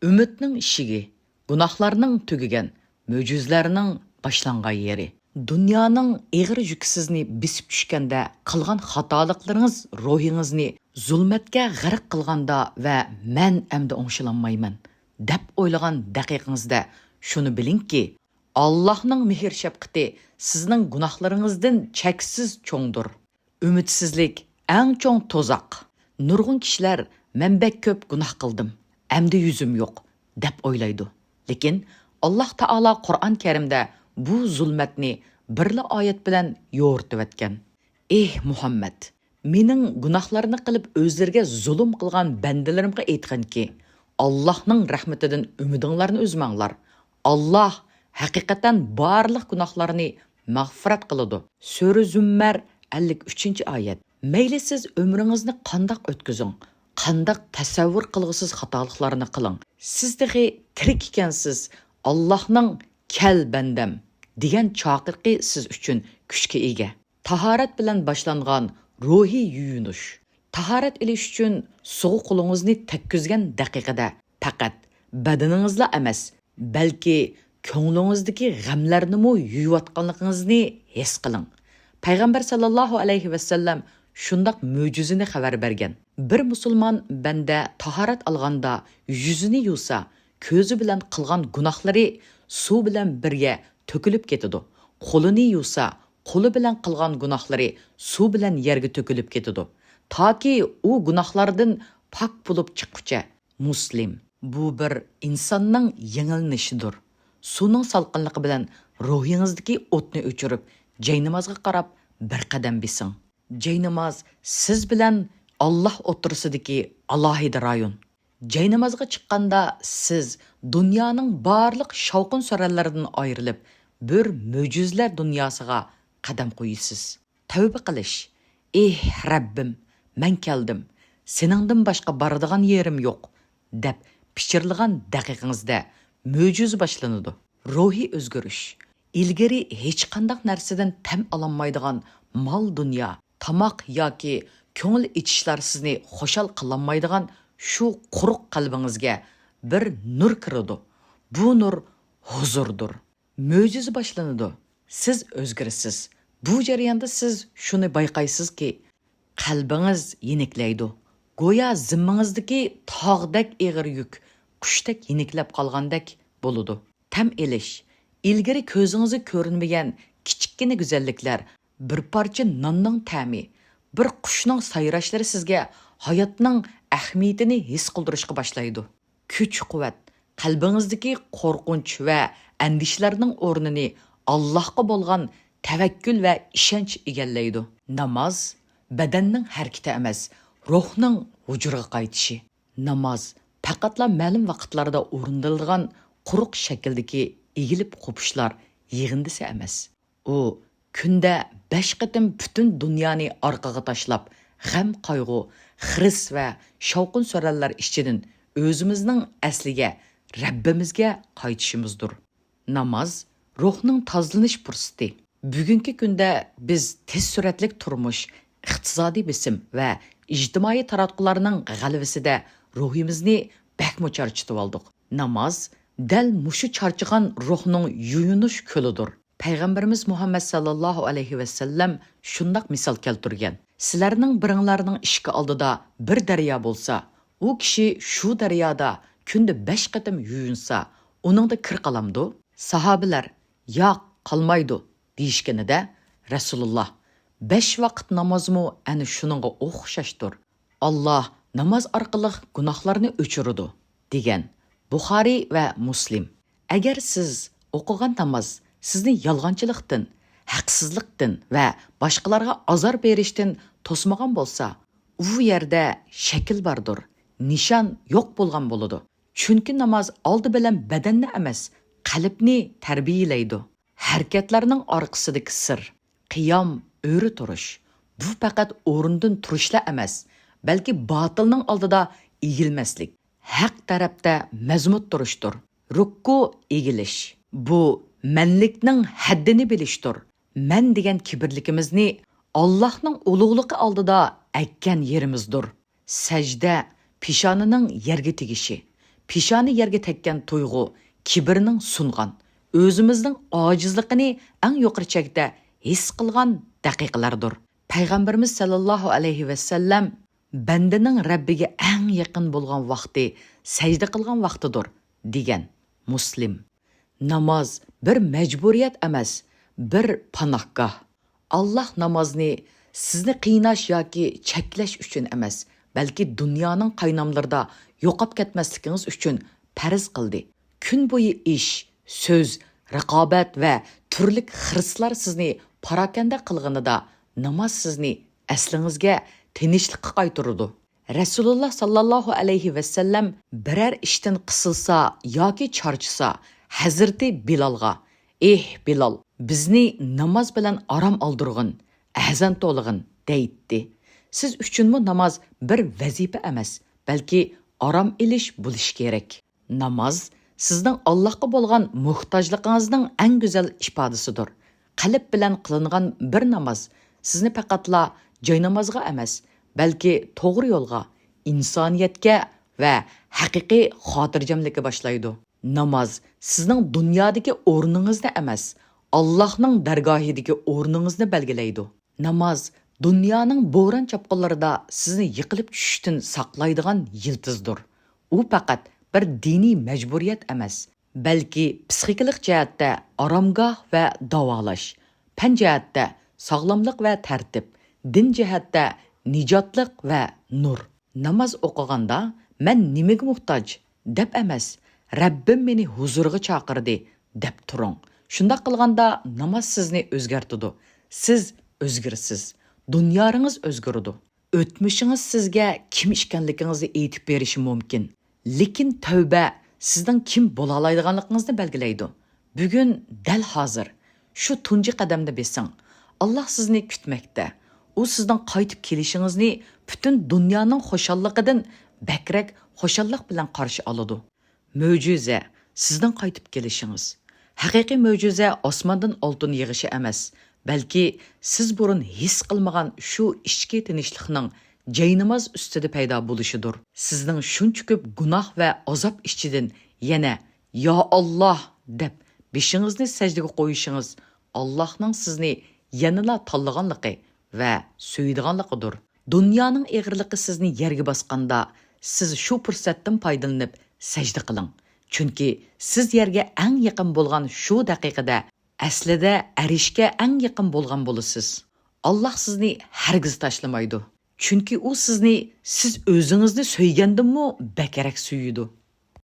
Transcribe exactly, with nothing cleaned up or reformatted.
ئۈمىدنىڭ ئىشىكى، گۇناھلارنىڭ تۈگىگەن، مۆجىزىلەرنىڭ باشلانغان يېرى. دۇنيانىڭ ئېغىر يۈكى سىزنى بېسىپ چۈشكەندە قىلغان خاتالىقلىرىڭىز روھىڭىزنى زۇلمەتكە غەرق قىلغاندا ۋە مەن ئەمدى ئوڭشىلالمايمەن دەپ ئويلىغان دەقىقىڭىزدە شۇنى بىلىڭكى، ئاللاھنىڭ مېھىر-شەپقىتى سىزنىڭ گۇناھلىرىڭىزدىن چەكسىز چوڭدۇر. ئۈمىدسىزلىك ئەڭ چوڭ تۇزاق. نۇرغۇن كىشىلەر، «مەن بەك كۆپ گۇناھ قىلدىم، ئەمدى يۈزۈم يوق» دەپ ئويلايدۇ. لېكىن ئاللاھ تائالا قۇرئان كەرىمدە بۇ زۇلمەتنى بىرلا ئايەت بىلەن يورۇتۇۋەتكەن. ئېھ مۇھەممەد! مېنىڭ گۇناھلارنى قىلىپ ئۆزلىرىگە زۇلۇم قىلغان بەندىلىرىمگە ئېيتقىنكى، ئاللاھنىڭ رەھمىتىدىن ئۈمىدىڭلارنى ئۈزمەڭلار. ئاللاھ ھەقىقەتەن بارلىق گۇناھلارنى مەغپىرەت قىلىدۇ. سۈرە زۇمەر، ئەللىك ئۈچىنچى ئايەت. مەيلى سىز ئۆمرىڭىزنى قانداق ئۆتكۈزۈڭ، قانداق تەسەۋۋۇر قىلغۇسىز خاتالىقلارنى قىلىڭ، سىز تېخى تىرىك ئىكەنسىز، ئاللاھنىڭ «كەل، بەندەم» دېگەن چاقىرىقى سىز ئۈچۈن كۈچكە ئىگە. تاھارەت بىلەن باشلانغان روھىي يۇيۇنۇش. تاھارەت ئېلىش ئۈچۈن سۇغا قولىڭىزنى تەگكۈزگەن دەقىقىدە پەقەت بەدىنىڭىزلا ئەمەس، بەلكى كۆڭلىڭىزدىكى غەملەرنىمۇ يۇيۇۋاتقانلىقىڭىزنى ھېس قىلىڭ. پەيغەمبەر ساللاللاھۇ ئەلەيھى ۋەسەللەم شۇنداق مۆجىزىنى خەۋەر بەرگەن. بىر مۇسۇلمان بەندە تاھارەت ئالغاندا يۈزىنى يۇسا، كۆزى بىلەن قىلغان گۇناھلىرى سۇ بىلەن بىرگە تۆكۈلۈپ كېتىدۇ. قولىنى يۇسا، قولى بىلەن قىلغان گۇناھلىرى سۇ بىلەن يەرگە تۆكۈلۈپ كېتىدۇ، تاكى ئۇ گۇناھلاردىن پاك بولۇپ چىققۇچە. مۇسلىم. بۇ بىر ئىنساننىڭ يېڭىلىنىشىدۇر. سۇنىڭ سالقىنلىقى بىلەن روھىڭىزدىكى ئوتنى ئۆچۈرۈپ، جاينامازغا قاراپ بىر قەدەم بېسىڭ. جايناماز سىز بىلەن ئاللاھ ئوتتۇرىسىدىكى ئالاھىدە رايون. جاينامازغا چىققاندا سىز دۇنيانىڭ بارلىق شاۋقۇن-سۈرەنلىرىدىن ئايرىلىپ، بىر مۆجىزىلەر دۇنياسىغا قەدەم قويىسىز. تەۋبە قىلىش. «ئېھ رەببىم، مەن كەلدىم، سېنىڭدىن باشقا بارىدىغان يېرىم يوق» دەپ پىچىرلىغان دەقىقىڭىزدە مۆجىزە باشلىنىدۇ. روھىي ئۆزگىرىش. ئىلگىرى ھېچقانداق نەرسىدىن تەم ئالالمايدىغان مال-دۇنيا، تاماق ياكى كۆڭۈل ئېچىشلار سىزنى خۇشال قىلالمايدىغان شۇ قۇرۇق قەلبىڭىزگە بىر نۇر كىرىدۇ. بۇ نۇر ھۇزۇردۇر. مۆجىزە باشلىنىدۇ. سىز ئۆزگىرىسىز. بۇ جەرياندا سىز شۇنى بايقايسىزكى، قەلبىڭىز يېنىكلەيدۇ. گويا زىممىڭىزدىكى تاغدەك ئېغىر يۈك قۇشتەك يېنىكلەپ قالغاندەك بولىدۇ. تەم ئېلىش. ئىلگىرى كۆزىڭىزگە كۆرۈنمىگەن كىچىككىنە گۈزەللىكلەر، بىر پارچە ناننىڭ تەمى، بىر قۇشنىڭ سايراشلىرى سىزگە ھاياتنىڭ ئەھمىيىتىنى ھېس قىلدۇرۇشقا باشلايدۇ. كۈچ-قۇۋۋەت، قەلبىڭىزدىكى قورقۇنچ ۋە ئەندىشىلەرنىڭ ئورنىنى ئاللاھقا بولغان تەۋەككۈل ۋە ئىشەنچ ئىگىلەيدۇ. ناماز بەدەننىڭ ھەرىكىتى ئەمەس، روھنىڭ ھۇزۇرغا قايتىشى. ناماز پەقەتلا مەلۇم ۋاقىتلاردا ئورۇندىلىدىغان قۇرۇق شەكىلدىكى ئېگىلىپ قوپۇشلار يىغىندىسى ئەمەس. ئۇ كۈندە بەش قېتىم پۈتۈن دۇنيانى ئارقىغا تاشلاپ، غەم-قايغۇ، خىرىس ۋە شاۋقۇن-سۈرەنلەر ئىچىدىن ئۆزىمىزنىڭ ئەسلىگە، رەببىمىزگە قايتىشىمىزدۇر. ناماز روھنىڭ تازىلىنىش پۇرسىتى. بۈگۈنكى كۈندە بىز تېز سۈرئەتلىك تۇرمۇش، ئىقتىسادىي بېسىم ۋە ئىجتىمائىي تاراتقۇلارنىڭ غەلىبىسىدە روھىمىزنى بەكمۇ چارچىتىۋالدۇق. ناماز دەل مۇشۇ چارچىغان روھنىڭ يۇيۇنۇش كۆلىدۇر. پەيغەمبىرىمىز مۇھەممەد ساللاللاھۇ ئەلەيھى ۋەسەللەم شۇنداق مىسال كەلتۈرگەن: «سىلەرنىڭ بىرىڭلارنىڭ ئىشىكى ئالدىدا بىر دەريا بولسا، ئۇ كىشى شۇ دەريادا كۈندە بەش قېتىم يۇيۇنسا، ئۇنىڭدا كىر قالامدۇ؟» ساھابىلەر: «ياق، قالمايدۇ» دېيىشكىنىدە، رەسۇلۇللاھ: «بەش ۋاقىت نامازمۇ ئەنە شۇنىڭغا ئوخشاشتۇر. ئاللاھ ناماز ئارقىلىق گۇناھلارنى ئۆچۈرىدۇ» دېگەن. بۇخارىي ۋە مۇسلىم. ئەگەر سىز ئوقۇغان ناماز سىزنى يالغانچىلىقتىن، ھەقسىزلىقتىن ۋە باشقىلارغا ئازار بېرىشتىن توسمىغان بولسا، ئۇ يەردە شەكىل باردۇر، نىشان يوق بولغان بولىدۇ. چۈنكى ناماز ئالدى بىلەن بەدەننى ئەمەس، قەلبنى تەربىيەلەيدۇ. ھەرىكەتلەرنىڭ ئارقىسىدىكى سىر، قىيام، ئۆرە تۇرۇش. بۇ پەقەت ئورۇندىن تۇرۇشلا ئەمەس، بەلكى باتىلنىڭ ئالدىدا ئېگىلمەسلىك، ھەق تەرەپتە مەزمۇت تۇرۇشتۇر. رۇكۇ، ئېگىلىش. بۇ مەنلىكنىڭ ھەددىنى بىلىشتۇر. مەن دېگەن كىبىرلىكىمىزنى ئاللاھنىڭ ئۇلۇغلۇقى ئالدىدا ئەگكەن يېرىمىزدۇر. سەجدە، پېشانىنىڭ يەرگە تېگىشى. پېشانە يەرگە تەگكەن تۇيغۇ، كىبىرنىڭ سۇنغان، ئۆزىمىزنىڭ ئاجىزلىقىنى ئەڭ يۇقىرى چەكتە ھېس قىلغان دەقىقىلەردۇر. پەيغەمبىرىمىز سەللەللاھۇ ئەلەيھى ۋەسەللەم، «بەندىنىڭ رەببىگە ئەڭ يېقىن بولغان ۋاقتى سەجدە قىلغان ۋاقتىدۇر» دېگەن. مۇسلىم. ناماز بىر مەجبۇرىيەت ئەمەس، بىر پاناھگاھ. ئاللاھ نامازنى سىزنى قىيناش ياكى چەكلەش ئۈچۈن ئەمەس، بەلكى دۇنيانىڭ قايناملىرىدا يوقاپ كەتمەسلىكىڭىز ئۈچۈن پەرز قىلدى. كۈن بويى ئىش، سۆز، رىقابەت ۋە تۈرلۈك خىرىسلار سىزنى پاراكەندە قىلغىنىدا، ناماز سىزنى ئەسلىڭىزگە، تىنچلىققا قايتۇرىدۇ. رەسۇلۇللاھ ساللاللاھۇ ئەلەيھى ۋەسەللەم بىرەر ئىشتىن قىسىلسا ياكى چارچىسا، ھەزرىتى بىلالغا، «ئېھ، بىلال، بىزنى ناماز بىلەن ئارام ئالدۇرغىن، ئەزان تولىغىن» دەيتتى. سىز ئۈچۈنمۇ ناماز بىر ۋەزىپە ئەمەس، بەلكى ئارام ئېلىش بولۇشى كېرەك. ناماز سىزنىڭ ئاللاھقا بولغان موھتاجلىقىڭىزنىڭ ئەڭ گۈزەل ئىپادىسىدۇر. قەلب بىلەن قىلىنغان بىر ناماز سىزنى پەقەتلا جاينامازغا ئەمەس، بەلكى توغرا يولغا، ئىنسانىيەتكە ۋە ھەقىقىي خاتىرجەملىككە باشلايدۇ. ناماز سىزنىڭ دۇنيادىكى ئورنىڭىزنى ئەمەس، ئاللاھنىڭ دەرگاھىدىكى ئورنىڭىزنى بەلگىلەيدۇ. ناماز دۇنيانىڭ بوران-چاپقۇنلىرىدا سىزنى يىقىلىپ چۈشۈشتىن ساقلايدىغان يىلتىزدۇر. ئۇ پەقەت بىر دىنىي مەجبۇرىيەت ئەمەس، بەلكى پىسخىكىلىق جەھەتتە ئارامگاھ ۋە داۋالاش، پەن جەھەتتە ساغلاملىق ۋە تەرتىپ، دىن جەھەتتە نىجاتلىق ۋە نۇر. ناماز ئوقۇغاندا، «مەن نېمىگە موھتاج؟» دەپ ئەمەس، «رەببىم مېنى ھۇزۇرىغا چاقىردى» دەپ تۇرۇڭ. شۇنداق قىلغاندا، ناماز سىزنى ئۆزگەرتىدۇ. سىز ئۆزگىرىسىز. دۇنيارىڭىز ئۆزگىرىدۇ. ئۆتمۈشىڭىز سىزگە كىم ئىكەنلىكىڭىزنى ئېيتىپ بېرىشى مۇمكىن. لېكىن تەۋبە سىزنىڭ كىم بولالايدىغانلىقىڭىزنى بەلگىلەيدۇ. بۈگۈن، دەل ھازىر، شۇ تۇنجى قەدەمنى بېسىڭ. ئاللاھ سىزنى كۈتمەكتە. ئۇ سىزنىڭ قايتىپ كېلىشىڭىزنى پۈتۈن دۇنيانىڭ خۇشاللىقىدىن بەكرەك خۇشاللىق بىلەن قارشى ئالىدۇ. مۆجىزە، سىزنىڭ قايتىپ كېلىشىڭىز. ھەقىقىي مۆجىزە ئاسماندىن ئالتۇن يېغىشى ئەمەس، بەلكى سىز بۇرۇن ھېس قىلمىغان شۇ ئىچكى تىنچلىقنىڭ جايناماز ئۈستىدە پەيدا بولۇشىدۇر. سىزنىڭ شۇنچە كۆپ گۇناھ ۋە ئازاب ئىچىدىن يەنە «يا ئاللاھ» دەپ بېشىڭىزنى سەجدىگە قويۇشىڭىز ئاللاھنىڭ سىزنى يەنىلا تاللىغانلىقى ۋە سۆيىدىغانلىقىدۇر. دۇنيانىڭ ئېغىرلىقى سىزنى يەرگە باسقاندا، سىز شۇ پۇرسەتتىن پايدىلىنىپ سەجدە قىلىڭ. چۈنكى سىز يەرگە ئەڭ يېقىن بولغان شۇ دەقىقىدە، ئەسلىدە ئەرشكە ئەڭ يېقىن بولغان بولىسىز. ئاللاھ سىزنى ھەرگىز تاشلىمايدۇ. چۈنكى ئۇ سىزنى سىز ئۆزىڭىزنى سۆيگەندىنمۇ بەكرەك سۆيىدۇ.